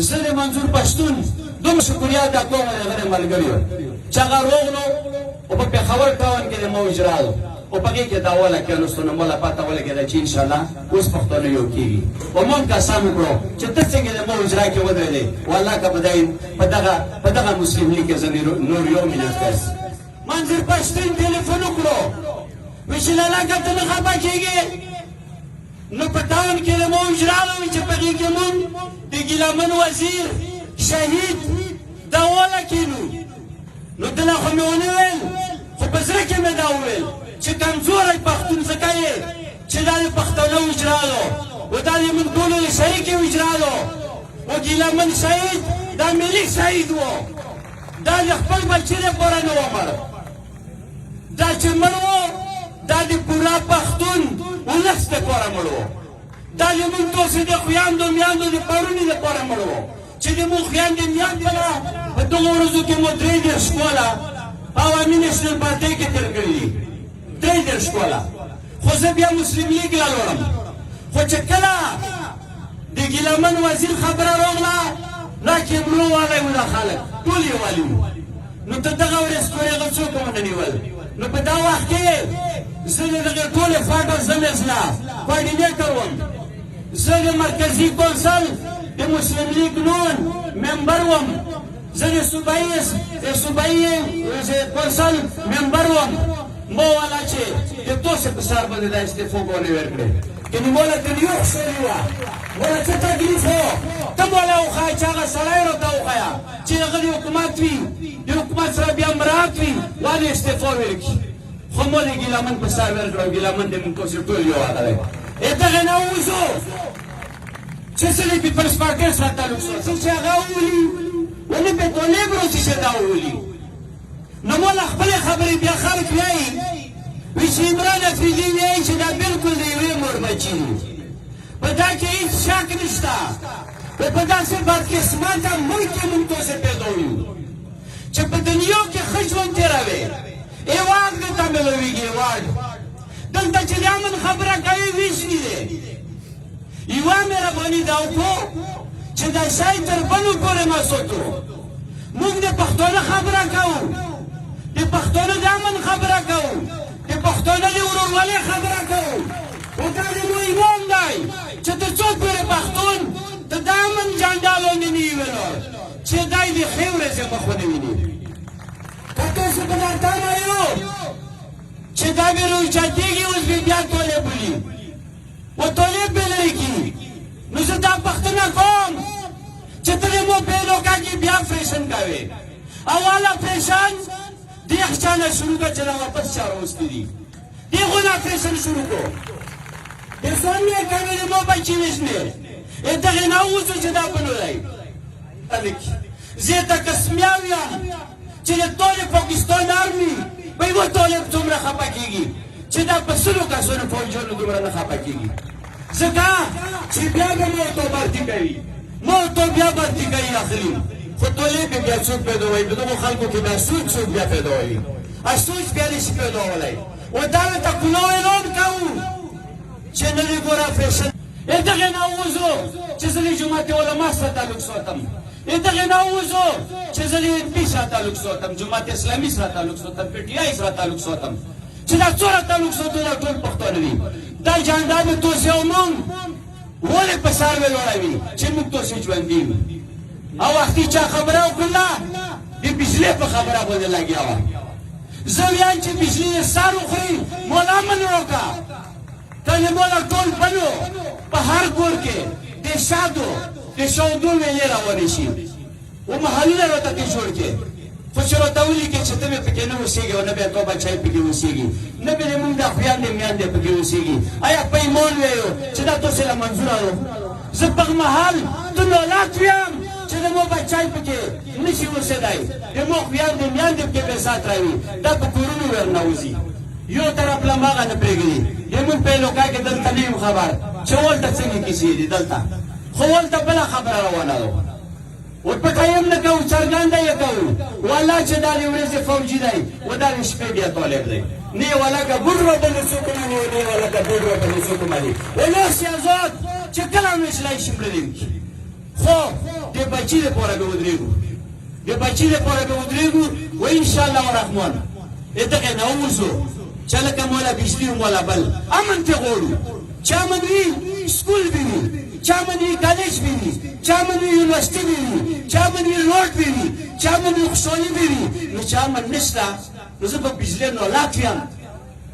زه د منظور پښتون دومره شکریا ادا کوم د هغه د ملګریو چې هغه روغلو او په پېښور ټاون کې د موج راغلو او په هغې کې دا وله کېنوستو، نو موله پته ولګېده چې انشاءالله اوس پښتانه یو کېږي. او مونږ قسم وکړو چې ته څنګه د موج را کې ودرېدې، والله که په دای په دغه مسلم لیګ کې زه نور یو منټ کس. منظور پښتون ټلیفون وکړو، وی چې لالا که ته نه خفه کېږې، نو په ټاون کې د موج راغی چې په دې کې مونږ د ګیلامن وزیر شهید دا وله کینو. نو دله خو مې ونه ویل، خو په زړه کې مې دا وویل چې کمزوری پښتون ځکه یې چې دا د پښتنو اجرا ده او دا د موږ ټولو د شریکې اجرا ده، او ګیلامن شهید دا ملي شهید و، دا د خپل بچي لپاره نه و مړ، دا چې مړ و دا د پورا پښتون ولس لپاره مړ و، دا د موږ تاسې د خویندو میندو د پروني لپاره مړ و چې د موږ خویندې میندې له په دغو ورځو کې مو 33 کاله په عوامي نېشنل پارټۍ کې تېر کړي دي، 33 کاله. خو زه بیا مسلم لیګ له لوړم، خو چې کله د ګیلامن وزیر خبره راغله، دا کیمرو والی و، دا خلک ټول یې والي وو، نو ته دغه ورځ پورې هغه څوک ونه نیول. نو په دا وخت کې زه د دغې ټولې فاټا زمزله کوارډینیټر وم، زه د مرکزي کونسل د مسلم لیګ نون ممبر وم، زه د صوبایي کونسل ممبر وم. مو والا چې د توسې په سر باندې دا استعفا ونه ورکړې کني مولا ته یو خسري وه، مولا څه تکلیف و؟ ته مولا وښایه چې هغه سړی راته وښایه چې هغه د حکومت وي، د حکومت سره بیا مرات وي، ولې استعفا ورکړي؟ خو مو د ګیلامن په سر ورکړه او ګیلامن د موږ تاسې ټول یو هغه دی. دغه نه ووځو چې څه د پیپلز پارټۍ سره تعلق ساتي چې هغه وولي ولې به طالب روسي چې دا وولي. نو مولا خپلې خبرې بیا خلک وایي، وی چې عمران افریدي وایي چې دا بالکل د یوې مور بچي دي، په دا کې هیڅ شک نشته. په داسې بدقسمته ملک کې موږ تاسې پیدا یو چې په دنیا کې ښه ژوند تېروې، ایوارډ درته میلاویږي، ایوارډ. دلته چې د امن خبره کوي، ویشني دی. یوه مهرباني دا وکړو چې دا شی تر بنو پورې ما ساتو. موږ د پښتانه خبره کوو، د پښتانه د امن خبره کوو، د پښتانه د ورورولۍ خبره کوو، او دا د مو ایمان دی چې تر څو پورې پښتون ته د امن جنډا لاندې نه وي ولاړ، چې دی د ښې ورځې مخ ونه ویني. که تاسو په دا تمه یو چې دا به روچتېږي، اوس به بیا طالب ولي و طالب به لرې کړي، نو زه دا پوښتنه کوم چې ته د مو په علاقه کې بیا اپرېشن کوې، اول اپرېشن د یخچاله شروع کړه چې دا واپس چا راوستي دي، دې خو نه اپرېشن شروع کړو، د ځان نه کوي، د مو بچي وژنې. دغې نه ووځو چې دا بنو دی. زه ته قسمیا ویم چې د ټولې پاکستان آرمي په یوه طالب څومره خفه کېږي، چې دا په 100 کسانو فوجانو دومره نه خفه کېږي، ځکه چې بیا به مو ته برتي کوي، مو ته بیا برتي کوي اخلي، خو طالب بیا څوک پیدا وي؟ په دغو خلکو کې دا سوچ څوک بیا پیدا وي؟ سوچ بیا نشي پیدا ولی. و دا ته کلو اعلان کوو چې نه دې ګوره فیشن. دغې نه ووځو چې زه د جماعت علما سره تعلق ساتم، دغې نه ووځو چې زه د ان پي سره تعلق ساتم، جماعت اسلامي سره تعلق ساتم، پي ټي آی سره تعلق ساتم، چې دا څومره تعلق ساتو، دا ټول پښتانه دي. دا جنډا به تاسې او مونږ ولې په سر ولاړوي چې موږ تاسې ژوندي یو. او وختي چا خبره وکړله، د بجلۍ په خبره باندې لګیا وه. زه ویم چې بجلي یې سر وخوري، مولا من وکړه کله مولا ټول بنو په هر کور کې د شادو د شودو ویلې روانې شي و محلونه راته کې جوړ کې، خو چې راته ولیکې چې ته به پکې نه اوسېږې او نه به تو بچی پکې اوسېږي، نه به موږ دا خویندې میندې پکې اوسېږي، آیا په ایمان ویو چې دا تاسې له منظوره و؟ زه په محل ته نالت ویم چې د مو بچی پکې نشي اوسېدای، د مو خویندې میندې پکې بې سات راوي، دا په کورونو ورنوځي، یو طرف له ماغه نه پرېږدي. د موږ په علاقه کې دلته نه یم خبر چې ولته څنګه کیسې دي، دلته خو ولته بله خبره روانه ده. و پټه یې هم نه کوو، څرګنده یې کوو، والله چې دا د ورځې فوجي دی و دا د شپې بیا طالب دی. نه یې والله که بوډ راته څوک مني او نه یې والله که بوډ راته څوک مني. ولس یې ازاد چې کله هم ویشلی شي، مړه دې وکړي. خو د بچي لپاره به ودرېږو، د بچي لپاره به ودرېږو. و ان شاء الله الرحمن دغه نه ووځو چې لکه مولا بجلي مولا بل امن ته غواړو. چې امن وي سکول به وي، چې امن وي کالج به وي، چې امن وي یونیورسټي به وي، چې امن وي روډ به وي، چې امن وي خوشحالي به وي. نو چې امن نشته نو زه په بجلي نو لاک یم.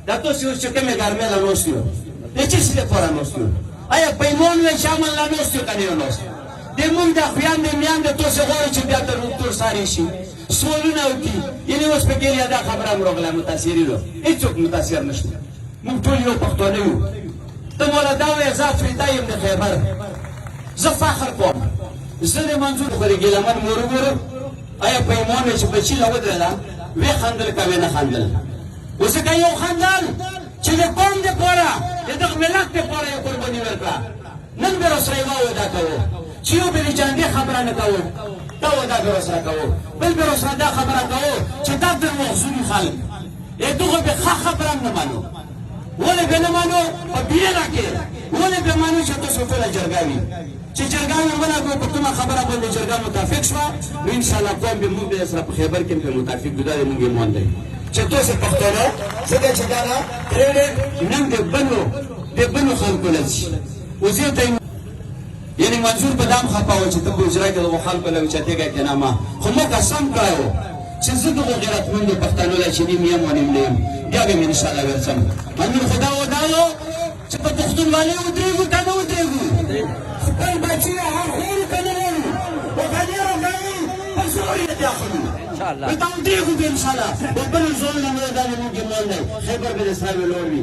دا تاسو اوس چې کومې ګرمۍ له ناست یو، د څه شي لپاره ناست یو؟ آیا پیمان وی چې امن له ناست یو که نه یو ناست؟ د موږ د خویندې میندې تاسو غواړئ چې بیا تر تور سارې شي، سوالونه وکړي. یعنې اوس پکې لري دا خبره هم راغله، متاثرینو هېڅوک متاثر نه شو. موږ ټول یو پښتانه یو. ته ماله دا وایې زه افریدی یم د خیبر، زه فخر کوم، زه د منظور خو د ګیلهمن مور وګورم. آیا پیمان وی چې بچي له ودرېده ویې خندل که ویې نه خندل؟ اوس که یو خندل چې د قوم دپاره د دغه ملت دپاره یې قرباني ورکړه، نن به ورسره یوه وعده کوو چې یو به د جنګې خبره نه کوو، دا وعده به ورسره کوو، بل به ورسره دا خبره کوو چې دا دروغزوني خلک دغه به ښه خبره هم نه منو. ولې به نه منو؟ په بیړه کې ولې به منو چې تاسو ټوله جرګه وي، چې جرګه مې ولګو په کومه خبره باندې جرګه متفق شوه نو انشاءالله قوم به موږ به سره په خیبر کې به متفق یو. دا د موږ ایمان دی چې تاسو پښتانه ځکه چې دا کریډټ نن د بنو خلکو له شي. وزیر ته یعنی منظور په دام خپه و چې ته په اجرا کې دغو خلکو له اوچتېږه که نه. ما خو ما قسم کړی و چې زه دغو غیرتمندو پښتنو له چې نیم یم و نیم نه یم، بیا به مې انشاءالله ورځم. منظور خو دا ودا و چې په پښتونولۍ ودرېږو که نه ودرېږو، خپل بچي هر غواړو که نه غواړو، وغني غني په زور یې بیا خورو. نو دا ودرېږو به انشاءالله. په بلو ځایونو نه دا زموږ ایمان دی. خیبر به د سره ویلوړ وي،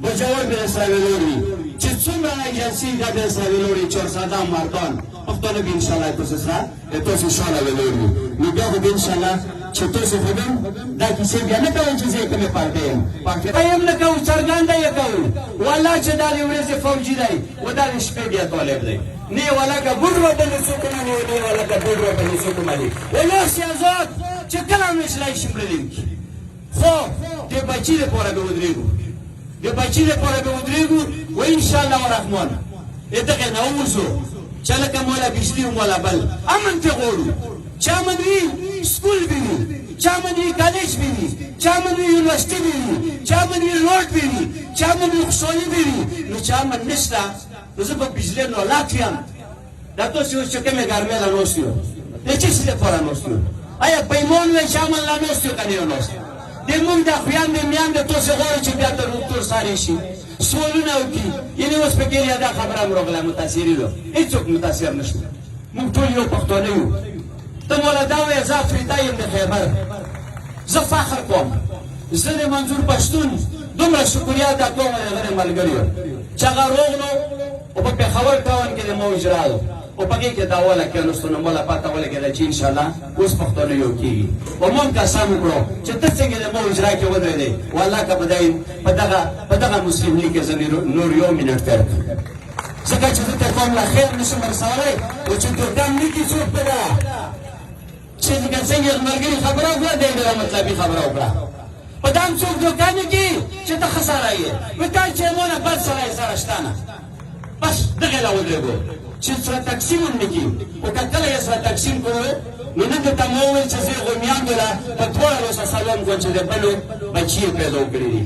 بجاور به سره ویلوړ وي، چې څومره ایجنسي دا به سره ویلوړ وي، چارسده مردان پښتانه به انشاءالله تاسو سره تاسو شاله ویلوړ وي. نو بیا خو به انشاءالله چې تاسو خو به دا کیسې بیا نه کوئ چې زه یې کومې پارټۍ یم، پارټۍ یم نه کوو، څرګنده یې کوو. والله چې دا د ورځې فوجي دی و دا د شپې بیا طالب دی. نه یې والله که بوډ ورباندې څوک ومني نه یې والله که بوډ ورباندې څوک ومني. ولس یې ازاد چې کله هم ویشلی شي مړه دې وکړي. خو د بچي لپاره به ودرېږو، د بچي لپاره به ودرېږو. و ان شاء الله الرحمن دغه نه ووځو چې لکه مولا بجلي او مولا بل امن ته غواړو. چې امن وي سکول به وي، چې امن وي کالج به وي، چې امن وي یونیورسټي به وي، چې امن وي روډ به وي، چې امن وي خوشحالي به وي. نو چې امن نشته نو زه په بجلي نو لاک یم. دا تاسو اوس چې کومې ګرمۍ له ناست یو، د څه شي لپاره ناست یو؟ آیا پیمان وی چې امن له ناست یو که نه یو ناست؟ د موږ د خویندې میندې تاسو غواړئ چې بیا تر تور سارې شي، سوالونه وکړي. یعنې اوس پکې لري دا خبره هم راغله، متاثرینو هېڅوک متاثر نه شو. موږ ټول یو پښتانه یو. ته ماله دا وایې زه افریدی یم د خیبر، زه فخر کوم، زه د منظور پښتون دومره شکریه ادا کوم د هغه د ملګریو چې هغه روغلو او په پېښور ټاون کې د ما اجرا و او په هغې کې دا وله کېناستو. نو ماله پته ولګېده چې انشاءالله اوس پښتانه یو کېږي. او مونږ قسم وکړو چې ته څنګه د ما اجرا کې ودرېدې، والله که په دغه مسلم لیګ کې زه نور یو منټ تېر کړم، ځکه چې زه ته قوم له خیر نشم رسولی. او چې دوکان نه کړي څوک په دا چې لکه څنګه ملګري خبره وکړه، دی ډېره مطلبي خبره وکړه. په دا هم څوک دوکان نه کړي چې ته ښه سړی یې، نو تا چې مونه بد سړی سره شته نه، بس دغې له ودرېږو چې سره تقسیم هم نه کړي. خو که کله یې سره تقسیم کړو نو نن درته مو وویل چې زه یې غومیانو له په دواړه لاسه سلام کوم چې د بلو بچي یې پیدا کړي دي.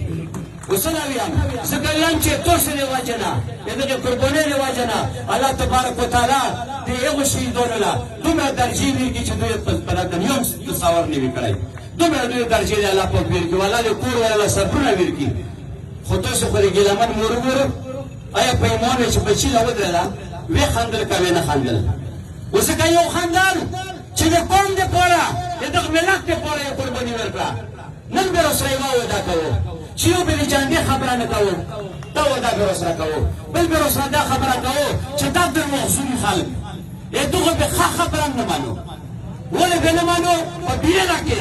اوس نه ویم ځکه ویم چې تاسو د وجه نه د دغې قربانۍ د وجه نه الله تبارک وتعالی د هغو شهیدانو له دومره درجې ورکړي چې دوی په دنیا هم تصور نه وي کړی. دومره لویې درجې د الله پاک ورکړي، والله د کور والا له صبرونه ورکړي. خو تاسو خو د ګیلهمن مور وګورئ، آیا په ایمان وی چې بچي له ودرېده ویې خندل که ویې نه خندل؟ اوس که یو خندل چې د قوم دپاره د دغه ملت دپاره یې قرباني ورکړه، نن به ورسره یوه وعده کوو چې یو به د جنګې خبره نه کوو، دا وعده به ورسره کوو، بل به ورسره دا خبره کوو چې دا دروغزوني خلک دغه به ښه خبره هم نه منو. ولې به نه منو؟ په بیړه کې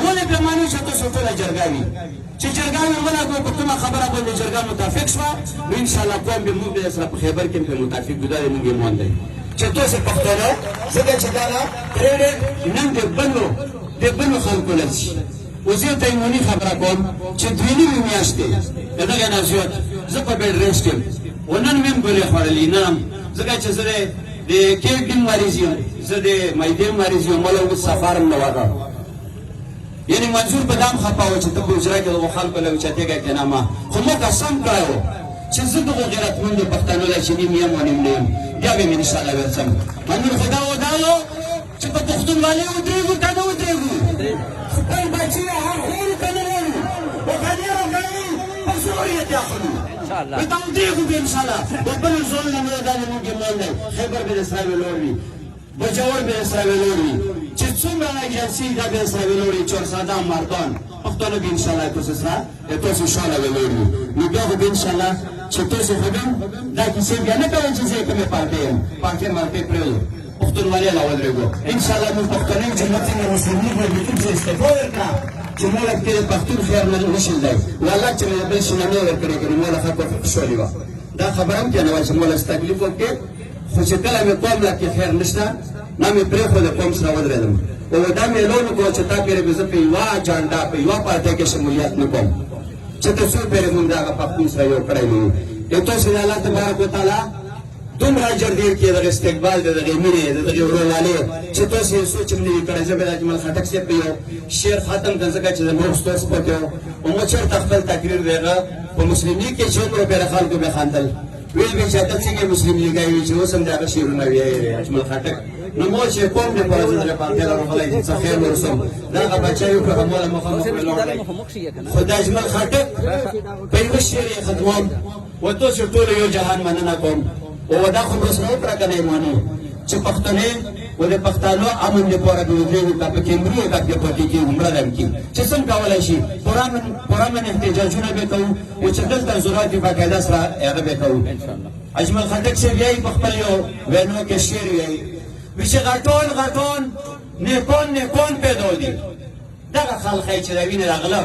ولې به منو چې تاسو ټوله جرګه وي، چې جرګه مې ولګو په کومه خبره باندې جرګه متفق شوه نو انشاءالله قوم به موږ به سره په خیبر کې به متفق یو. دا د موږ ایمان دی چې تاسو پښتانه ځکه چې دا کریډټ نن د بلو خلکو له شي. اوس یو ته ایموني خبره کوم چې دوې نیمې میاشتې د دغې نه زیات زه په بیډ ریسټ یم او نن مې هم ګولې خوړلې، نن هم ځکه چې زه د کیډني مریض یم، زه د معدې مریض یم، مولا اوس سفر هم نه وغه. یعنی منظور په دام خپه و چې ته په حجره کې دغو خلکو له اوچتېږه که نه. ما خو ما قسم کړی و چې زه دغو غیرتمندو پښتنو له چې نیم یم او نیم نه یم، بیا به مې انشاءالله ورځم. منظور خو دا و دا و چې په پښتونولۍ ودرېږو که نه ودرېږو، خپل بچي هر خورو که نه غواړو، او که نه غواړو په زور یې بیا خورو. دا ودرېږو به انشاءالله. د بل زور نه مو دا زموږ ایمان دی. خیبر به د سره ولاړ وي، بجاور به سره ولاړ وي، چې څومره ایجنسي دا به سره ولاړ وي، چارسده، مردان، پښتانه به انشاءالله تاسو سره تاسو شاله ولاړ وي. نو بیا خو به انشاءالله چې تاسو خو به دا کیسې بیا نه کوئ چې زه یې کومې پارټۍ یم، پارټۍ مارټۍ پرېږدو، پښتونولۍ له ودرېږو انشاءالله. موږ پښتانه یو چې موږ څنګه مسلم لیګ ورته څه استعفا ورکړه چې موږ کې پښتون خیر نه نشي دی، والله چې مې بل شي نه ورکړی که موږ له خلکو شولې وه. دا خبره هم کنه چې موږ له تکلیف وکړي، خو چې کله مې قوم له کې خیر نشته نه مې پرېښود، قوم سره ودرېدم او دا مې اعلان وکړو چې تا پېرې به زه په یوه جنډه په یوه پارټۍ کې شمولیت نه کوم چې تر څو پېرې مونږ دغه پښتون سره یو کړی نه وي. تاسو د الله تبارک وتعالی دومره اجر ډېر کړي، دغه استقبال، د دغې مینې، د دغې ورورولۍ چې تاسو یې سوچ هم نه وي کړی. زه به د اجمل خټک صاحب په یو شعر ختم کړم، ځکه چې زموږ ستاسو پکې و او مو چېرته خپل تقریر دی هغه په مسلم لیګ کې چې عمر پرې خلکو به خندل، ویل به چې ته څنګه مسلم لیګ وي چې اوس هم د هغه شعرونه وایي اجمل خټک. نو مو چې کوم دې پر زه دغه پارټۍ له راغلی چې څه خیر ورسوم، دغه بچی یو که موله مخامخ ولاړ دی. خو د اجمل خټک په یوه شعر یې ختموم و تاسو ټولو یو جهان مننه کوم. او دا خو بس نو وکړه که نه ایماني چې پښتنې و د پښتانو امن دپاره به ودرېږو، که پکې مرو که پکې پاتې کېږو، مړه دم کي چې څنګه کولی شي پرامن احتجاجونه به کوو او چې دلته ضرورت وي باقاعده سره هغه به کوو. اجمل خټک صاحب وایي په خپل یو وینا کې شعر وایي وي چې غټون غټون نیکون نیکون پیدا دي، دغه خلک یې چې د وینې راغله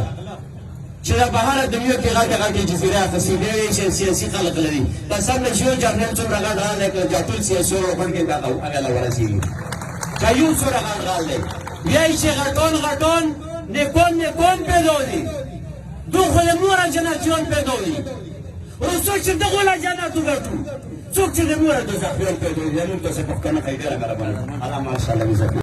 چې د بهر دنیا کې غټه غټې جزیرې اخیستې دی چې سیاسي خلک لري. قسم دی چې یو جرنیل څومره غټ غال دی که ټول سیاسي وروغونډ کې هغه له ورسېږي، که یو څومره غټ غال دی وایي چې غټون غټون نیکون نیکون پیدا دي، دوی خو د موره جنتیان پیدا دي، او څوک چې دغو له جنت وګټو، څوک چې د موره دوزخیان پیدا دي. موږ تاسو پښتانه ښه ډېره مهرباني. الله ماشاءالله.